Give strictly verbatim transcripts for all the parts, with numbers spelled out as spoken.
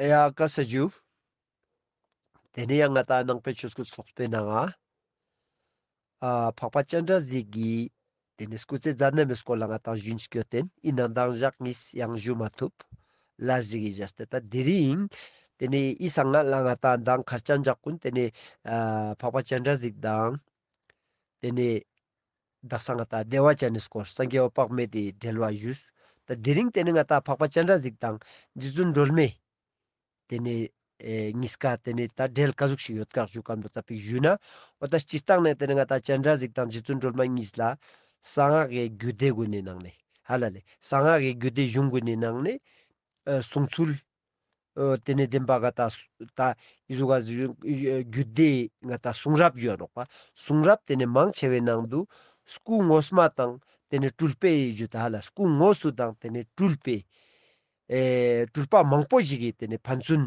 ཡ་བཀའ་ས་ཞུ། ཏེ་ནེ་ཡང་ང་ཏང་ནང་པའི་ཆོས་སྐུལ་ཚོགས་པའི་ནང་ང་ཨ་འཕགས་པ་སྤྱན་རས་གཟིགས་ཀྱི་ཏེ་ནེ་སྐུ་ཚེ་མཛད་རྣམ་མི་སྐོར་ལ་ང་ཏང་ཞུན་སྐྱོད་དེན་ཨིན་ནང་མདང་ཞག་ཉིས་ཡང་ཞུ་མ་ཐུབ་ལ་ཟིག་གི་ཞག་སྟེ་ད་དེ་རིང་ཏེ་ནེ་ཨི་སང་ང་ལ་ང་ཏང་མདང་ཁར་ཅན་ཞག་གུན་ཏེ་ནེ་ཨ་འཕགས་པ་སྤྱན་རས་གཟིགས་དང་ཏེ་ནེ་དག་ས་ང་ཏང་བདེ་བ་ཅན་ནི་སྐོར་སངས་རྒྱས་འོད་དཔག་མེད་དེ་འབྲེལ་བ་ཞུས། ད་དེ་རིང་ཏེ་ནེ་ང་ཏང་འཕགས་པ་སྤྱན་རས་གཟིགས་དང་རྗེ་བཙུན་སྒྲོལ་མའི་ཏེ་ནེ་ཨེ་ཉིས་ཀ་ཏེ་ནེ་ད་འབྲེལ་ཀ་ཟུག་ཞིག་ཡོད་ཀག་ཞུ་ཁན་བོ་ཙ་པིག་ཞུས་ན། འོ་ད་སྤྱིར་བཏང་ནེ་ཏེ་ནེ་ང་ཏང་སྤྱན་རས་གཟིགས་དང་རྗེ་བཙུན་སྒྲོལ་མ་ཉིས་ལ་གསང་སྔགས་ཀྱི་རྒྱུད་སྡེ་གུན་ནི་ནང་ནེ་ཧ་ལ་ལེ་གསང་སྔགས་ཀྱི་རྒྱུད་སྡེ་གཞུང་གུན་ནི་ནང་ནེ་ཨ་གསུང་ཚུལ། ཨོ་ཏེ་ནེ་བདེན་པ་ག་ད་ད་ཨི་ཟུག་ག་རྒྱུད་སྡེ་ང་ཏང་གསུང་རབ་ཞུ་ནོག་པ། གསུང་རབ་ཏེ་ནེ་མང་ཆེ་བའི་ནང་དུ་སྐུ་ངོ་མ་དང་ཏེ་ནེ་སྤྲུལ་པའི་ཞུ་ད་ཧ་ལ་སྐུ་དངོས་སུ་དང་ཏེ་ནེ་སྤྲུལ་པའི་ཨེ་སྤྲུལ་པ་མང་པོ་ཞིག་གི་ཏེ་ནེ་ཕན་ཚུན་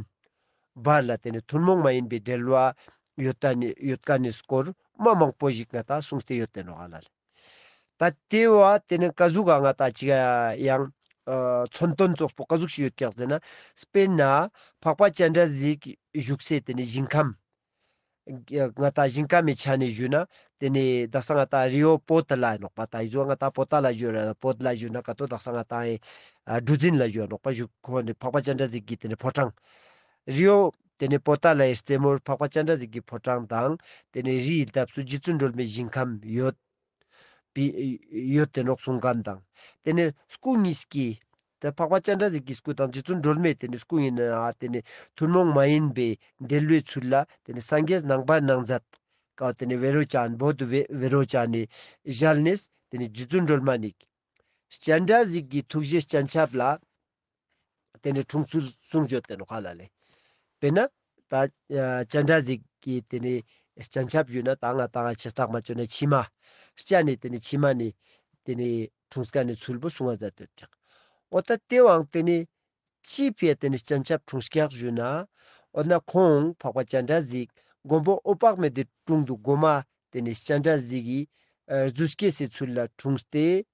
བར་ལ་ཏེ་ནེ་ཐུན་མོང་མ་ཡིན་པའི་འབྲེལ་བ་ཡོད་ད་ནི་ཡོད་ཀ་ནི་སྐོར་མ་མང་པོ་ཞིག་ང་ཏང་གསུངས་ཏེ་ཡོད་དེ་ནོག་ཧ་ལ་ལེ། ད་ཏེ་བོ་ཏེ་ནེ་ཀ་ཟུག་ག་ང་ཏང་ཅིག་ཡང་ཨ་མཚོན་དོན་ཙོགས་པོ་ཀ་ཟུག་ཞིག་ཡོད་ཀྱག་ཟེར་ན། དཔེར་ན་འཕགས་པ་སྤྱན་རས་གཟིགས་བཞུགས་སའི་ཏེ་ནེ་ཞིང་ཁམས། ང་ཏང་ཞིང་ཁམས་མི་ཆ་ནེ་ཞུ་ན་ཏེ་ནེ་དག་ས་ང་ཏང་རི་བོ་པོ་ཏ་ལ་ནོག་པ། ད་ཨི་ཟུག་ང་ཏང་པོ་ཏ་ལ་ཞུ་ར་པོ་ཏ་ལ་ཞུ་ན་ཀ་ཏོ་དག་ས་ང་ཏང་ཨེ་ཨ་གྲུ་འཛིན་ལ་ཞུ་ནོག་པ། ཞུ་ཁོ་ནི་འཕགས་པ་སྤྱན་རས་གཟིགས་ཀྱི་ཏེ་ནེ་ཕོ་བྲང་། རི་བོ་ཏེ་ནེ་པོ་ཏ་ལའི་རྩེ་མོར་འཕགས་པ་སྤྱན་རས་གཟིགས་ཀྱི་ཕོ་བྲང་དང་ཏེ་ནེ་རིའི་འདབས་སུ་རྗེ་བཙུན་སྒྲོལ་མའི་ཞིང་ཁམས་ཡོད། པི་ཡོད་དེ་ནོག་གསུང་ཁན་དང་། ཏེ་ནེ་སྐུ་གཉིས་ཀྱི་ཏེ་འཕགས་པ་སྤྱན་རས་གཟིགས་ཀྱི་སྐུ་དང་རྗེ་བཙུན་སྒྲོལ་མའི་ཏེ་ནེ་སྐུ་ཡིན་ན་ཏེ་ནེ་ཐུན་མོང་མ་ཡིན་པའི་འབྲེལ་བའི་ཚུལ་ལ་ཏེ་ནེ་སངས་རྒྱས་རྣམ་པར་སྣང་མཛད་ཀ་ཏེ་ནེ་བཻ་རོ་ཙ་ན་བོ་དྷི་བཻ་རོ་ཙ་ན་ནི་ཞལ་ནེ་ཏེ་ནེ་རྗེ་བཙུན་སྒྲོལ་མ་ནི་སྤྱན་རས་གཟིགས་ཀྱི་ཐུགས་རྗེ་སྤྱན་ཆབ་ལ་ཏེ་ནེ་འཁྲུངས་ཚུལ་གསུངས་ཡོད་དེ་ནོག་ཧ་ལ་ལེ། དཔེར་ན་ད་ཨ་སྤྱན་རས་གཟིགས་ཀྱི་ཏེ་ནེ་སྤྱན་ཆབ་ཞུ་ན་ད་ང་ཏང་ཆེ་སྟག་མ་ཅོ་ན་ཕྱི་མ་སྤྱན་ནེ་ཏེ་ནེ་ཕྱི་མ་ནེ་ཏེ་ནེ་འཁྲུངས་ཀ་ནི་ཚུལ་བོ་གསུང་ང་མཛད་དེ་ཡོད་ཀྱག། འོ་ད་ཏེ་བོའང་ཏེ་ནེ་ཅི་ཕི་ཡ་ཏེ་ནེ་སྤྱན་ཆབ་འཁྲུངས་ཀྱག་ཞུ་ན། འོ་ན་ཁོང་འཕགས་པ་སྤྱན་རས་གཟིགས་མགོན་པོ་འོད་དཔག་མེད་དེ་དྲུང་དུ་གོ་མ་ཏེ་ནེ་སྤྱན་རས་གཟིགས་ཀྱི་ཨ་རྫུས་སྐྱེས་སི་ཚུལ་ལ་འཁྲུངས་ཏེ།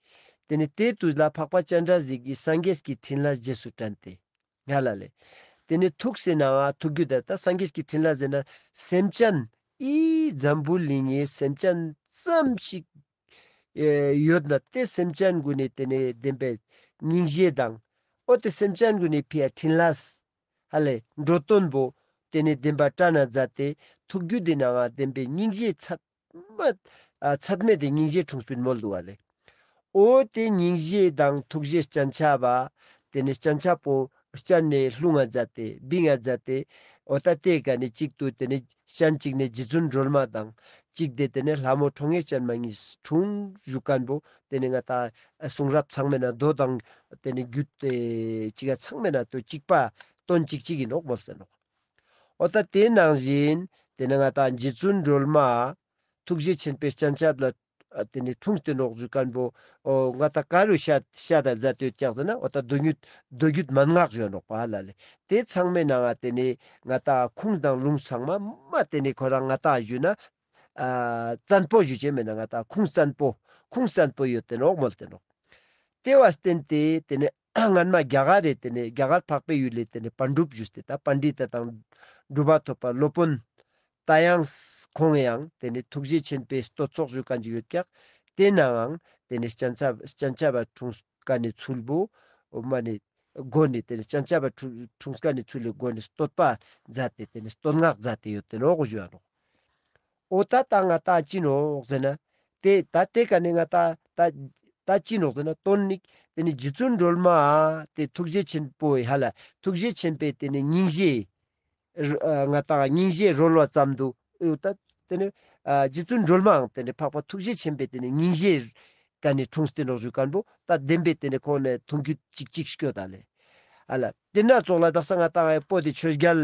ཏེ་ནེ་ཏེ་དུས་ལ་འཕགས་པ་སྤྱན་རས་གཟིགས་ཀྱི་སངས་རྒྱས་ཀྱི་ཕྲིན་ལས་རྗེས་སུ་དྲན་ཏེ། ཧ་ལ་ལེ། ཏེ་ནེ་ཐུགས་སི་ནང་ང་ཐུགས་རྒྱུད་ད་ད་སངས་རྒྱས་ཀྱི་ཕྲིན་ལས་ཟེར་ན་སེམས་ཅན་ཨི་འཛམ་བུ་གླིང་ངི་སེམས་ཅན་ཙམ་ཞིག་ཨེ་ཡོད་ན་ཏེ་སེམས་ཅན་གུན་ནི་ཏེ་ནེ་བདེན་པའི་སྙིང་རྗེ་དང་། འོ་ཏེ་སེམས་ཅན་གུན་ནི་ཕི་ཡ་ཕྲིན་ལས་ཧ་ལ་ལེ་འགྲོ་དོན་བོ་ཏེ་ནེ་བདེན་པ་བཀྲ་ན་མཛད་དེ་ཐུགས་རྒྱུད་དི་ནང་ང་བདེན་པའི་སྙིང་རྗེ་ཚད་མ་ཨ་ཚད་མེད་དི་སྙིང་རྗེ་འཁྲུངས་པིན་མོལ་དུག་པ་ལེ། འོ་ཏེ་སྙིང་རྗེ་དང་ཐུགས་རྗེ་སྤྱན་ཆབ་བ་ཏེ་ནེ་སྤྱན་ཆབ་པོ་སྤྱན་ནེ་ལྷུང་ང་མཛད་དེ་བིང་ང་མཛད་དེ། འོ་ད་ཏེ་ཀ་ནེ་གཅིག་ཏུ་ཏེ་ནེ་སྤྱན་གཅིག་ནེ་རྗེ་བཙུན་སྒྲོལ་མ་དང་གཅིག་དེ་ཏེ་ནེ་ལྷ་མོ་ཁྲོ་གཉེར་ཅན་མ་གཉིས་འཁྲུངས་ཞུ་ཁན་བོ་ཏེ་ནེ་ང་ཏང་གསུང་རབ་ཚང་མའི་ནང་མདོ་དང་ཏེ་ནེ་རྒྱུད་དེ་ཅིག་ག་ཚང་མའི་ནང་དུ་གཅིག་པ་དོན་གཅིག་གཅིག་ཨིན་ནོག་མོལ་ཏེ་ནོག། འོ་ད་ཏེ་ནང་བཞིན་ཏེ་ནེ་ང་ཏང་རྗེ་བཙུན་སྒྲོལ་མ་ཐུགས་རྗེ་ཆེན་པོའི་སྤྱན་ཆབ་ལ་ཨ་ཏེ་ནེ་འཁྲུངས་ཏེ་ནོག་ཞུ་ཁན་བོ་འོ་ང་ཏང་ཀ་རུ་ཤད་ཤད་ད་མཛད་དེ་ཡོད་ཀྱག་ཟེར་ན་འོ་ད་མདོ་རྒྱུད་མདོ་རྒྱུད་མན་ངག་ཞུ་ནོག་པ་ཧ་ལ་ལེ། ཏེ་ཚང་མའི་ནང་ང་ཏེ་ནེ་ང་ཏང་ཁུངས་དང་ལུང་ཚང་མ་མ་ཏེ་ནེ་ཁོ་རང་ང་ཏང་ཞུ་ན་ཨ་བཙན་པོ་ཞུ་ཅེས་མེད་ན་ང་ཏང་ཁུངས་བཙན་པོ་ཁུངས་བཙན་པོ་ཡོད་དེ་ནོག་མོལ་ཏེ་ནོག། ཏེ་བ་བརྟེན་ཏེ་ཏེ་ནེ་སྔན་མ་རྒྱ་གར་རི་ཏེ་ནེ་རྒྱ་གར་འཕགས་པའི་ཡུལ་ལི་ཏེ་ནེ་པཎ་གྲུབ་ཞུས་ཏེ་ད་པཎྜི་ཏ་དང་གྲུབ་པ་ཐོབ་པ་སློབ་དཔོན་ད་ཡང་ཁོང་ཡང་ཏེ་ནེ་ཐུགས་རྗེ་ཆེན་པོའི་བསྟོད་ཚོགས་ཞུ་ཁན་ཅིག་ཡོད་ཀྱག། ཏེ་ནའང་ཏེ་ནེ་སྤྱན་ཆབ་སྤྱན་ཆབ་བ་འཁྲུངས་ཁན་ནི་ཚུལ་བོ་མ་ནེ་སྒོ་ནེ་ཏེ་ནེ་སྤྱན་ཆབ་བ་འཁྲུངས་ཁན་ནི་ཚུལ་ལི་སྒོ་ནེ་བསྟོད་པ་མཛད་དེ་ཏེ་ནེ་བསྟོད་བསྔགས་མཛད་དེ་ཡོད་དེ་ནོག་ཞུ་བ་ནོག། འོ་ད་ད་ང་ཏང་ཅི་ནོག་ཟེར་ན། ཏེ་ད་ཏེ་ཀ་ནེ་ང་ཏང་ད་ད་ཅི་ནོག་ཟེར་ན་དོན་ནི་ཏེ་ནེ་རྗེ་བཙུན་སྒྲོལ་མ་ཏེ་ཐུགས་རྗེ་ཆེན་པོའི་ཧ་ལ་ཐུགས་རྗེ་ཆེན་པོའི་ཏེ་ནེ་སྙིང་རྗེ་ཨ་ང་ཏང་སྙིང་རྗེ་རོལ་བ་ཙམ་དུ་འོ་ད་ཏེ་ནེ་ཨ་རྗེ་བཙུན་སྒྲོལ་མའང་ཏེ་ནེ་འཕགས་པ་ཐུགས་རྗེ་ཆེན་པོའི་ཏེ་ནེ་སྙིང་རྗེ་ཀ་ནེ་འཁྲུངས་ཏེ་ནོག་ཞུ་ཁན་བོ་ད་བདེན་པའི་ཏེ་ནེ་ཁོང་ནེ་མཐོང་རྒྱུ་ཅིག་ཅིག་སྐྱོད་ད་ལེ། ཨ་ལ་ཏེ་ན་ཙོགས་ལ་དག་ས་ང་ཏང་ཨེ་པོ་ཏེ་ཆོས་རྒྱལ་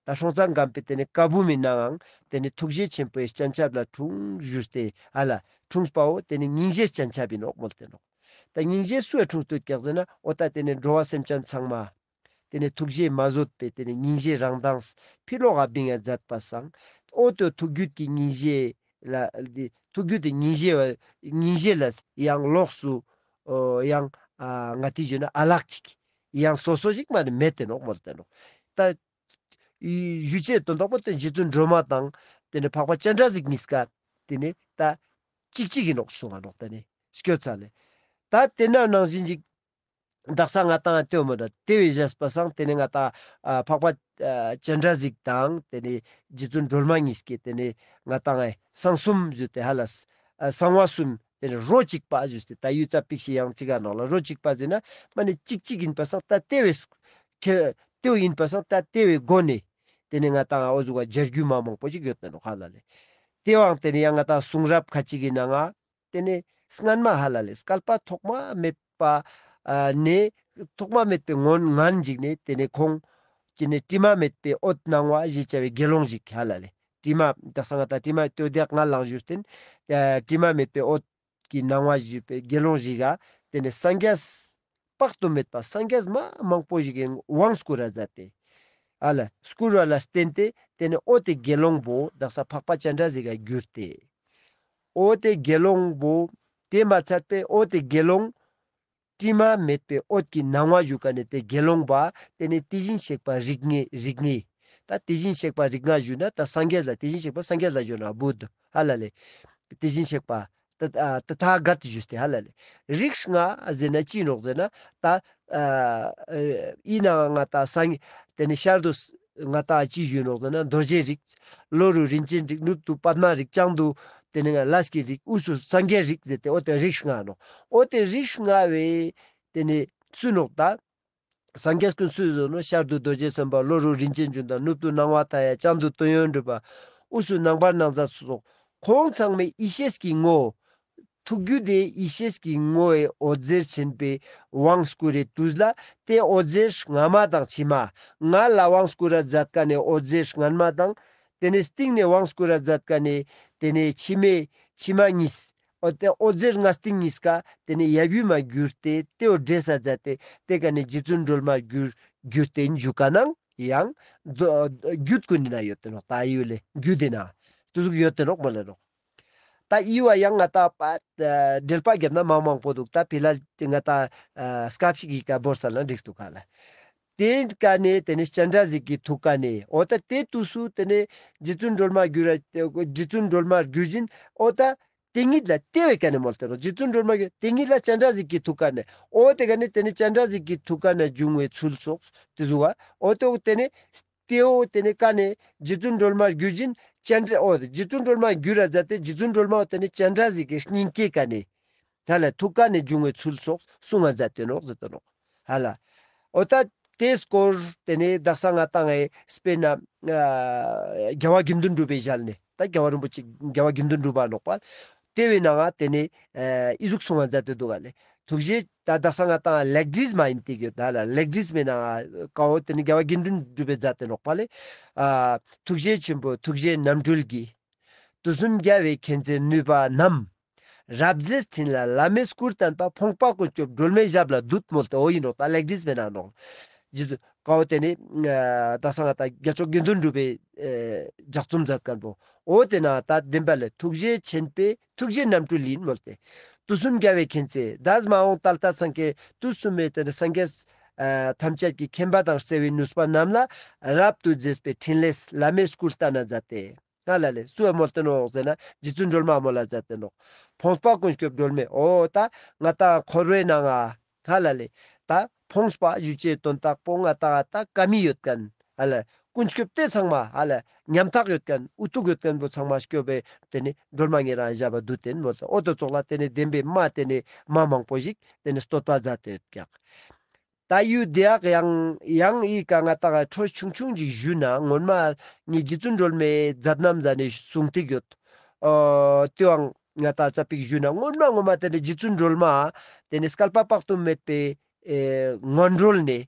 ད་སྲོང་བཙན་སྒམ་པོའི་ཏེ་ནེ་བཀའ་འབུམ་མི་ནང་ཏེ་ནེ་ཐུགས་རྗེ་ཆེན་པོའི་སྤྱན་ཆབ་ལ་འཁྲུངས་ཞུས་ཏེ་ཨ་ལ་འཁྲུངས་པའོ་ཏེ་ནེ་སྙིང་རྗེ་སྤྱན་ཆབ་ཨིན་ནོག་མོལ་ཏེ་ནོག། ད་སྙིང་རྗེ་སུ་ཡ་འཁྲུངས་ཏེ་ཡོད་ཀྱག་ཟེར་ན་འོ་ད་ཏེ་ནེ་འགྲོ་བ་སེམས་ཅན་ཚང་མ་ཏེ་ནེ་ཐུགས་རྗེ་མ་བཟོད་པའི་ཏེ་ནེ་སྙིང་རྗེ་རང་མདངས་ཕི་ལོག་ག་བིང་ང་མཛད་པ་སང་འོ་ཏེ་ཐུགས་རྒྱུད་ཀྱི་སྙིང་རྗེ་ལ་འདི་ཐུགས་རྒྱུད་དི་སྙིང་རྗེ་བ་སྙིང་རྗེ་ལ་ཡང་ལོགས་སུ་ཨོ་ཡང་ཨ་ང་ཏི་ཞུ་ན་ཨ་ལགས་ཅིག་ཡང་སོ་སོ་ཞིག་མ་ནེ་མེད་དེ་ནོག་མོལ་ཏེ་ནོག། ད་ཞུ་ཅེས་དོན་དག་པོ་དེ་རྗེ་བཙུན་སྒྲོལ་མ་དང་དེ་ནེ་འཕགས་པ་སྤྱན་རས་གཟིགས་གཉིས་ཀ་དེ་ནེ་ད་གཅིག་གཅིག་ཨིན་ནོག་གསུང་ང་ནོག་དེ་ནེ་སྐྱོད་ཚར་ལེ། ད་དེ་ན་ནང་བཞིན་ཅིག་དག་ས་ང་ཏང་ཏེ་བོ་མོ་ད་ཏེ་བོའི་བཞག་པ་སང་དེ་ནེ་ང་ཏང་ཨ་འཕགས་པ་ཨ་སྤྱན་རས་གཟིགས་དང་དེ་ནེ་རྗེ་བཙུན་སྒྲོལ་མ་གཉིས་ཀྱི་དེ་ནེ་ང་ཏང་ཨེ་གསང་གསུམ་ཞུས་ཏེ་ཧ་ལ་ཨ་གསང་བ་གསུམ་དེ་ནེ་རོ་གཅིག་པ་ཞུས་ཏེ་ད་ཡུལ་ཙ་པིག་ཤིག་ཡང་གཅིག་ག་ནོག་ལ། རོ་གཅིག་པ་ཟེར་ན་མ་ནེ་གཅིག་གཅིག་ཨིན་པ་སང་ད་ཏེ་བོའི་ཁེ་ཏེ་བོ་ཨིན་པ་སང་ད་ཏེ་བོའི་སྒོ་ནེ་དེ་ནེ་ང་ཏང་འོ་ཟུག་ག་སྦྱར་རྒྱུ་མ་མང་པོ་ཞིག་ཡོད་ནོག་ཧ་ལ་ལེ། ཏེ་བོའང་དེ་ནེ་ཡང་ང་ཏང་གསུང་རབ་ཁ་ཅིག་གི་ནང་ང་དེ་ནེ་སྔན་མ་ཧ་ལ་ལེ་བསྐལ་པ་ཐོག་མ་མེད་པ་ཨ་ནེ་ཐོག་མ་མེད་པའི་སྔོན་ངན་ཞིག་ནེ་དེ་ནེ་ཁོང་ཅི་ནེ་དྲི་མ་མེད་པའི་འོད་སྣང་བ་ཞེས་བྱ་བའི་དགེ་སློང་ཞིག་ཧ་ལ་ལེ། དྲི་མ་དག་ས་ང་ཏང་དྲི་མ་ཏེ་བོ་དེ་ཡང་ང་ལང་ཞུས་ཏེ་ཨ་དྲི་མ་མེད་པའི་འོད་ཀྱི་སྣང་བ་ཞུས་པའི་དགེ་སློང་ཞིག་ག་དེ་ནེ་སངས་རྒྱས་དཔག་ཏུ་མེད་པ་སངས་རྒྱས་མ་མང་པོ་ཞིག་གི་དབང་བསྐུར་ར་མཛད་དེ། ཨ་ལ་བསྐུར་བ་ལ་བརྟེན་ཏེ་དེ་ནེ་འོ་དེ་དགེ་སློང་བོ་དག་ས་འཕགས་པ་སྤྱན་རས་གཟིགས་ག་གྱུར་ཏེ། འོ་དེ་དགེ་སློང་བོ་དེ་མ་ཚད་པའི་འོ་དེ་དགེ་སློང་དྲི་མ་མེད་པའི་འོད་ཀྱི་སྣང་བ་ཞུ་ཀ་ནེ་དེ་དགེ་སློང་བ་དེ་ནེ་དེ་བཞིན་གཤེགས་པ་རིགས་ལྔའི་རིགས་ལྔའི་ད་དེ་བཞིན་གཤེགས་པ་རིགས་ལྔ་ཞུ་ན་ད་སངས་རྒྱས་ལ་དེ་བཞིན་གཤེགས་པ་སངས་རྒྱས་ལ་ཞུ་ན་བུདྡྷ་ཧ་ལ་ལེ། དེ་བཞིན་གཤེགས་པ་ཏ་ཨ་ཏ་ཐཱ་ག་ཏ་ཞུས་ཏེ་ཧ་ལ་ལེ། རིགས་ལྔ་ཟེར་ན་ཅི་ནོག་ཟེར་ན་ད་ཨ་ཨིན་ནའང་ང་ཏང་སངས་དེ་ནེ་ཤར་དུ་ང་ཏང་ཅི་ཞུ་ནོག་ཟེར་ན་རྡོ་རྗེ་རིགས། ལྷོ་རུ་རིན་ཆེན་རིགས། ནུབ་ཏུ་པདྨ་རིགས། བྱང་དུ་དེ་ནེ་ལས་ཀྱི་རིགས། དབུས་སུ་སངས་རྒྱས་རིགས་ཟེར་ཏེ་འོ་དེ་རིགས་ལྔ་ནོག། འོ་དེ་རིགས་ལྔ་བོའི་དེ་ནེ་སུ་ནོག་ད། སངས་རྒྱས་ཀུན་སུ་ཡོད་ནོག། ཤར་དུ་རྡོ་རྗེ་སེམས་དཔའ། ལྷོ་རུ་རིན་ཆེན་འབྱུང་ལྡན། ནུབ་ཏུ་སྣང་བ་མཐའ་ཡས། བྱང་དུ་དོན་ཡོད་གྲུབ་པ། དབུས་སུ་རྣམ་པར་སྣང་མཛད་སོགས། ཁོང་ཚང་མའི་ཡེ་ཤེས་ཀྱི་ངོ་། ཐུགས་རྒྱུད་དེ་ཡེ་ཤེས་ཀྱི་ངོ་བོའི་འོད་ཟེར་ཆེན་པོའི་དབང་བསྐུར་རེ་དུས་ལ་དེ་འོད་ཟེར་སྔ་མ་དང་ཕྱི་མ་སྔ་ལ་དབང་བསྐུར་ར་མཛད་ཀ་ནེ་འོད་ཟེར་སྔན་མ་དང་དེ་ནེ་སྟིང་ནེ་དབང་བསྐུར་ར་མཛད་ཀ་ནེ་དེ་ནེ་ཕྱི་མའི་ཕྱི་མ་གཉིས། འོ་དེ་འོད་ཟེར་ལྔ་སྟེང་གཉིས་ཀ་དེ་ནེ་ཡབ་ཡུམ་མ་གྱུར་ཏེ་དེ་བོ་འདྲེས་ས་མཛད་དེ་དེ་ཀ་ནེ་རྗེ་བཙུན་སྒྲོལ་མ་གྱུར་གྱུར་ཏེ་འཇུག་ཀ་ནང་ཡང་རྒྱུད་ཀུན་ན་ཡོད་དེ་ནོག། ད་ཡུལ་ལེ་རྒྱུད་དེ་ན་དུ་ཟུག་ཡོད་དེ་ནོག་མོལ་ལེ་ནོག། ད་ཡི་བ་ཡང་ང་ཏང་པ་འགྲེལ་པ་བརྒྱབ་ན་མང་མང་པོ་འདུག། ད་ཕི་ལ་ང་ཏང་སྐབས་ཤིག་གི་ཀ་བོར་ས་ལ་འགྲིག་འདུག་ག་ལ། དེ་ཀ་ནེ་དེ་ནེ་སྤྱན་རས་གཟིགས་ཀྱི་ཐུགས་ཀ་ནེ་འོ་ད་དེ་དུས་སུ་དེ་ནེ་རྗེ་བཙུན་སྒྲོལ་མ་གྱུར་ར་རྗེ་བཙུན་སྒྲོལ་མ་གྱུར་བཞིན་འོ་ད་དེ་ཉིད་ལ་དེ་བོའི་ཀ་ནེ་མོལ་ཏེ་ནོག། རྗེ་བཙུན་སྒྲོལ་མ་གྱུར་དེ་ཉིད་ལ་སྤྱན་རས་གཟིགས་ཀྱི་ཐུགས་ཀ་ནེ་འོ་དེ་ཀ་ནེ་དེ་ནེ་སྤྱན་རས་གཟིགས་ཀྱི་ཐུགས་ཀ་ནེ་འབྱུང་བའི་ཚུལ་སོགས་དེ་ཟུག་བ་འོ་དེ་འོ་དེ་ནེ་དེ་འོ་དེ་ནེ་ཀ་ནེ་རྗེ་བཙུན་སྒྲོལ་མ་གྱུར་བཞིན་སྤྱན་རས་འོ་རྗེ་བཙུན་སྒྲོལ་མ་གྱུར་ར་མཛད་དེ་རྗེ་བཙུན་སྒྲོལ་མ་འོ་དེ་ནེ་སྤྱན་རས་གཟིགས་ཀྱི་སྙིང་གའི་ཀ་ནེ་ཧ་ལ་ཐུགས་ཀ་ནེ་འབྱུང་བའི་ཚུལ་སོགས་གསུང་ང་མཛད་དེ་ནོག་ཟེར་དེ་ནོག་ཧ་ལ། འོ་ད་དེའི་སྐོར་དེ་ནེ་དག་ས་ང་ཏང་ངི་དཔེར་ན་ཨ་རྒྱལ་བ་དགེ་འདུན་གྲུབ་པའི་ཞལ་ནེ་ད་རྒྱལ་བ་རིན་པོ་ཆེ་རྒྱལ་བ་དགེ་འདུན་གྲུབ་པ་ནོག་པ། དེ་བོའི་ནང་ང་དེ་ནེ་ཨ་ཨི་ཟུག་གསུང་ང་མཛད་དེ་འདུག་ག་ལེ། ཐུགས་རྗེ་ད་དག་ས་ང་ཏང་ལེགས་བྲིས་མ་ཡིན་ཏེ་གྱུར་ད་ལ་ལེགས་བྲིས་མའི་ནང་ང་ཀ་བོ་དེ་ནེ་རྒྱལ་བ་དགེ་འདུན་གྲུབ་པའི་མཛད་དེ་ནོག་པ་ལེ། ཨ་ཐུགས་རྗེ་ཆེན་པོ་ཐུགས་རྗེའི་རྣམ་འཕྲུལ་གྱིས། དུས་གསུམ་རྒྱལ་བའི་མཁྱེན་བརྩེ་ནུས་པ་རྣམས། རབ་མཛེས་ཕྲིན་ལས་བླ་མའི་སྐུར་བསྟན་པ། ཕོངས་པ་ཀུན་སྐྱོབ་སྒྲོལ་མའི་ཞབས་ལ་འདུད་མོལ་ཏེ་འོ་ཡིན་ནོག། ད་ལེགས་བྲིས་མའི་ནང་ནོག། རྗེ་བཙུན་ཀ་བོ་དེ་ནེ་ཨ་དག་ས་ང་ཏང་རྒྱལ་མཆོག་དགེ་འདུན་གྲུབ་པའི་ཨེ་ལྗགས་རྩོམ་མཛད་མཁན་པོ་འོ་དེ་ནང་ད་བདེན་པ་ལེ་ཐུགས་རྗེ་ཆེན་པོའི་ཐུགས་རྗེའི་རྣམ་འཕྲུལ་ཡིན་མོལ་ཏེ། དུས་གསུམ་རྒྱལ་བའི་མཁྱེན་བརྩེ་འདས་མ་འོངས་ད་ལྟ་སངས་རྒྱས་དུས་གསུམ་མའི་དེ་ནེ་སངས་རྒྱས་ཨ་ཐམས་ཅད་ཀྱི་མཁྱེན་པ་དང་བརྩེ་བའི་ནུས་པ་རྣམས་ལ་རབ་ཏུ་མཛེས་པའི་ཕྲིན་ལས་བླ་མའི་སྐུར་བསྟན་ན་མཛད་དེ། ཧ་ལ་ལེ། སུ་བ་མོལ་ཏེ་ནོག་ཟེར་ན་རྗེ་བཙུན་སྒྲོལ་མ་མོལ་ལ་མཛད་དེ་ནོག། ཕོངས་པ་ཀུན་སྐྱོབ་སྒྲོལ་མའི་འོ་ད་ང་ཏང་འཁོར་བའི་ནང་ང་ཧ་ལ་ལེ། ད་ཕོངས་པ་ཞུ་ཅེས་དོན་དག་པོ་ང་ཏང་ད་དཀའ་མི་ཡོད་མཁན་ཧ་ལ་ཀུན་སྐྱོབ་དེ་ཚང་མ་ཧ་ལ་ཉམ་ཐག་ཡོད་མཁན་འུ་ཐུག་ཡོད་མཁན་པོ་ཚང་མ་སྐྱོབ་པའི་དེ་ནེ་སྒྲོལ་མ་ཉེ་རང་ཞབས་པ་འདུད་དེ་མོལ་ཏེ་འོ་དོ་ཙོགས་ལ་དེ་ནེ་བདེན་པའི་མ་དེ་ནེ་མ་མང་པོ་ཞིག་དེ་ནེ་བསྟོད་པ་མཛད་དེ་ཡོད་ཀྱག། ད་ཡུལ་དེ་ཡག་ཡང་ཡང་ཨི་ཀ་ང་ཏང་ཁྲོ་ཆུང་ཆུང་ཅིག་ཞུས་ན་སྔོན་མ་ངའི་རྗེ་བཙུན་སྒྲོལ་མའི་མཛད་རྣམ་མཛད་ནེ་གསུང་ཏེ་ཡོད། ཨ་དེའང་ང་ཏང་ཙ་པིག་ཞུས་ན་སྔོན་མ་སྔོན་མ་དེ་ནེ་རྗེ་བཙུན་སྒྲོལ་མ་དེ་ནེ་བསྐལ་པ་དཔག་ཏུ་མེད་པའི་ཨེ་སྔོན་རོལ་ནེ་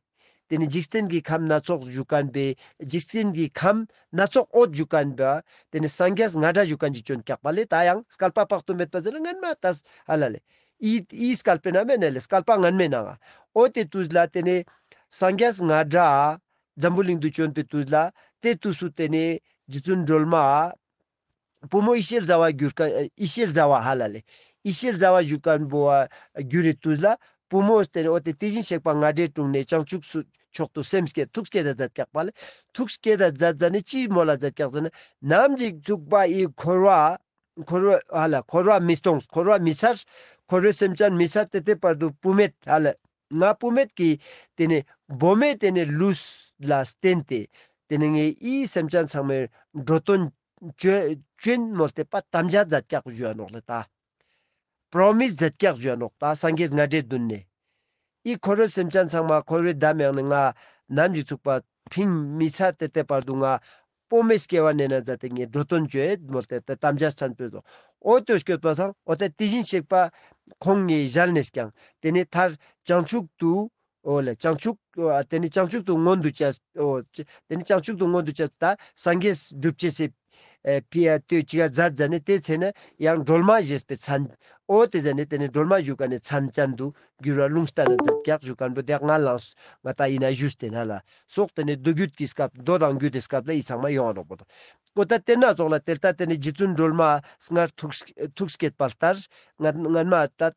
དེ་ནེ་འཇིག་རྟེན་གྱི་ཁམས་སྣ་ཚོགས་བཞུགས་མཁན་པའི་འཇིག་རྟེན་གྱི་ཁམས་སྣ་ཚོགས་འོད་བཞུགས་མཁན་པ་དེ་ནེ་སངས་རྒྱས་རྔ་སྒྲ་བཞུགས་མཁན་ཅིག་བྱོན་ཀྱག་པ་ལེ། ད་ཡང་བསྐལ་པ་དཔག་ཏུ་མེད་པ་ཟེར་ན་སྔོན་མ་ད་ཧ་ལ་ལེ། ཨི་ཨི་བསྐལ་པའི་ནང་མེད་ན་ལེ་བསྐལ་པ་སྔན་མའི་ནང་ང་། འོ་དེ་དུས་ལ་དེ་ནེ་སངས་རྒྱས་རྔ་སྒྲ་འཛམ་བུ་གླིང་དུ་བྱོན་པའི་དུས་ལ་དེ་དུས་སུ་དེ་ནེ་རྗེ་བཙུན་སྒྲོལ་མ་བུ་མོ་ཡེ་ཤེས་ཟླ་བ་གྱུར་ཀ་ཡེ་ཤེས་ཟླ་བ་ཧ་ལ་ལེ། ཡེ་ཤེས་ཟླ་བ་བཞུགས་མཁན་པོ་བ་གྱུར་རེ་དུས་ལ་ བུ་མོ་ཏེ་ནེ་འོ་ཏེ་དེ་བཞིན་གཤེགས་པ་ང་འདྲའི་དྲུང་ནས་བྱང་ཆུབ་སུ་མཆོག་ཏུ་སེམས་བསྐྱེད་ཐུགས་བསྐྱེད་ད་མཛད་ཀྱག་པ་ལེ། ཐུགས་བསྐྱེད་ད་མཛད་མཛད་ནས་ཅི་མོལ་ལ་མཛད་ཀྱག་ཟེར་ན། ནམ་ཞིག་ཚུག་པ་ཨི་འཁོར་བ་འཁོར་བ་ཧ་ལ་འཁོར་བ་མི་སྟོངས། འཁོར་བ་མི་ཚར། འཁོར་བའི་སེམས་ཅན་མི་ཚར་ཏེ་ཏེ་བར་དུ་བུད་མེད་ཧ་ལ་ང་བུད་མེད་ཀྱི་ཏེ་ནེ་བུད་མེད་ཏེ་ནེ་ལུས་ལ་བརྟེན་ཏེ་ཏེ་ནེ་ངའི་ཨི་སེམས་ཅན་ཚང་མའི་འགྲོ་དོན་ཅོ་ཅོ་ཨིན་མོལ་ཏེ་པ་དམ་བཅའ་མཛད་ཀྱག་ཞུ་ཡ་ནོག་ལེ་ད། པྲོ་མིས་མཛད་ཀྱག་ཞུ་ཡ་ནོག་ད་སངས་རྒྱས་ང་འདྲའི་མདུན་ནས། ཨི་འཁོར་བའི་སེམས་ཅན་ཚང་མ་འཁོར་བའི་བདག་མེད་ནི་ང་ནམ་ཞིག་ཚུག་པ་ཕིང་མི་ཚར་ཏེ་ཏེ་བར་དུ་ང་བུད་མེད་སྐྱེ་བ་ནས་ན་མཛད་དེ་ངའི་འགྲོ་དོན་ཅོ་ཨིན་མོལ་ཏེ་ཏེ་དམ་བཅའ་མཚན་པོ་དོ། འོ་ཏེ་སྐྱོད་པ་སང་འོ་ཏེ་དེ་བཞིན་གཤེགས་པ་ཁོང་ངི་ཞལ་ནས་ཀྱང་ཏེ་ནེ་མཐར་བྱང་ཆུབ་ཏུ་འོ་ལེ་བྱང་ཆུབ་ཨ་ཏེ་ནེ་བྱང་ཆུབ་ཏུ་མངོན་དུ་བྱ་འོ་ཏེ་ནེ་བྱང་ཆུབ་ཏུ་མངོན་དུ་བྱ་ད་སངས་རྒྱས་སྒྲུབ་ཅེས་སི་ཨེ་ཕི་ཡ་ཏེ་ཅི་ག་མཛད་མཛད་ནས་ཏེ་ཚེ་ན་ཡང་སྒྲོལ་མ་ཞེས་པའི་མཚན། འོ་ཏེ་ཟ་ནེ་ཏེ་ནེ་སྒྲོལ་མ་ཞུ་ཀ་ནེ་མཚན་ཅན་དུ་འགྱུར་བ་ལུང་བསྟན་ན་མཛད་ཀྱག་ཞུ་ཁན་པོ་ཏེ་ང་ལངས་ང་ད་ཨིན་ན་ཞུས་ཏེ་ན་ལ་སོགས་ཏེ་ནེ་མདོ་རྒྱུད་ཀྱི་སྐབས་མདོ་དང་རྒྱུད་དེ་སྐབས་ལ་ཨི་ཚང་མ་ཡོང་ནོག་པོ་དང་། འོ་ད་ཏེ་ན་ཙོགས་ལ་ཏེ་ལྟ་ཏེ་ནེ་རྗེ་བཙུན་སྒྲོལ་མ་སྔར་ཐུགས་ཐུགས་བསྐྱེད་པ་ལྟར་ང་ང་མ་ད་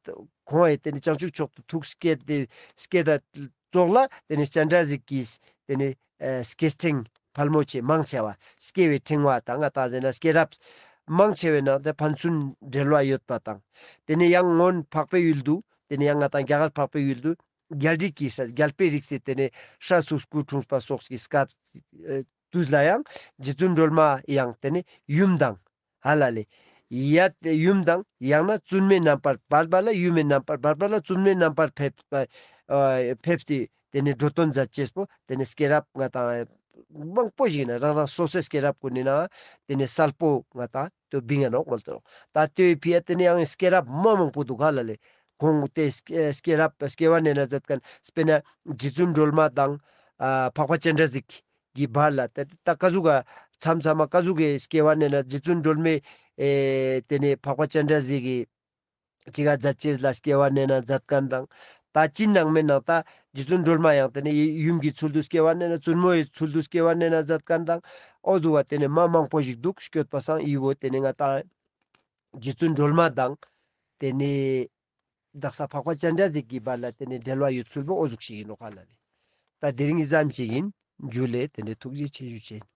ཁོང་ཨེ་ཏེ་ནེ་བྱང་ཆུབ་མཆོག་ཏུ་ཐུགས་བསྐྱེད་དེ་བསྐྱེད་ད་ཙོགས་ལ་ཏེ་ནེ་སྤྱན་རས་གཟིགས་ཀྱིས་ཏེ་ནེ་ཨེ་སྐྱེས་ཕྲེང་ཕལ་མོ་ཆེ་མང་ཆེ་བ་སྐྱེ་བའི་ཕྲེང་བ་དང་ང་ཏང་ཟེར་ན་སྐྱེས་རབས་མང་ཆེ་བའི་ནང་དེ་ཕན་ཚུན་འབྲེལ་བ་ཡོད་པ་དང་། ཏེ་ནེ་ཡང་སྔོན་འཕགས་པའི་ཡུལ་དུ་ཏེ་ནེ་ཡང་ང་ཏང་རྒྱ་གར་འཕགས་པའི་ཡུལ་དུ་རྒྱལ་རིགས་ཀྱི་སྲས་རྒྱལ་པོའི་རིགས་སུ་ཏེ་ནེ་སྲས་སུ་སྐུ་འཁྲུངས་པ་སོགས་ཀྱི་སྐབས་ཨེ་དུས་ལ་ཡང་རྗེ་བཙུན་སྒྲོལ་མ་ཡང་ཏེ་ནེ་ཡུམ་དང་། ཧ་ལ་ལེ། ཡ་ཏེ་ཡུམ་དང་ཡང་ན་བཙུན་མོའི་རྣམ་པར་བར་པ་ལ་ཡུམ་མི་རྣམ་པར་བར་པ་ལ་བཙུན་མོའི་རྣམ་པར་ཕེབས་པ་ཨ་ཕེབས་ཏེ་ཏེ་ནེ་འགྲོ་དོན་མཛད་ཅེས་པོ་ཏེ་ནེ་སྐྱེས་རབས་ང་ཏང་མང་པོ་ཞིག་ན་རང་རང་སོ་སོའི་སྐྱེས་རབས་ཀུན་ནི་ན་ཏེ་ནེ་གསལ་པོ་ང་ཏང་ཏེ་བིང་ང་ནོག་མོལ་ཏེ་ནོག། ད་ཏེ་ཕི་ཡ་ཏེ་ནེ་ཡང་སྐྱེས་རབས་མ་མང་པོ་འདུག་ཧ་ལ་ལེ། ཁོང་ཏེ་སྐྱེས་སྐྱེས་རབས་སྐྱེ་བ་ནས་ན་མཛད་ཁན་དཔེར་ན་རྗེ་བཙུན་སྒྲོལ་མ་དང་ཨ་འཕགས་པ་སྤྱན་རས་གཟིགས་གི་བར་ལ་ཏེ་ད་ཀ་ཟུག་ག་མཚམས་མཚམས་མ་ཀ་ཟུག་གི་སྐྱེ་བ་ནས་ན་རྗེ་བཙུན་སྒྲོལ་མའི་ཨེ་ཏེ་ནེ་འཕགས་པ་སྤྱན་རས་གཟིགས་ཀྱི་ཅི་ག་མཛད་ཅེས་ལ་སྐྱེ་བ་ནས་ན་མཛད་ཁན་དང་། ད་ཅི་ནང་མེད་ནང་ད་རྗེ་བཙུན་སྒྲོལ་མ་ཡང་ཏེ་ནེ་ཡུམ་གྱི་ཚུལ་དུ་སྐྱེ་བ་ནས་ན་བཙུན་མོའི་ཚུལ་དུ་སྐྱེ་བ་ནས་ན་མཛད་ཁན་དང་། འོ་དུ་བ་ཏེ་ནེ་མ་མང་པོ་ཞིག་འདུག་སྐྱོད་པ་སང་ཨི་བོ་ཏེ་ནེ་ང་ཏང་རྗེ་བཙུན་སྒྲོལ་མ་དང་ཏེ་ནེ་དག་ས་འཕགས་པ་སྤྱན་རས་གཟིགས་ཀྱི་བར་ལ་ཏེ་ནེ་འབྲེལ་བ་ཡོད་ཚུལ་བོ་འོ་ཟུག་ཞིག་ཨིན་ནོག་ཧ་ལ་ལེ། ད་དེ་རིང་ཨི་ཙམ་ཞིག་ཨིན། ཇུ་ལེ། ཏེ་ནེ་ཐུགས་རྗེ་ཆེ་ཞུ་ཅེས་ཨིན།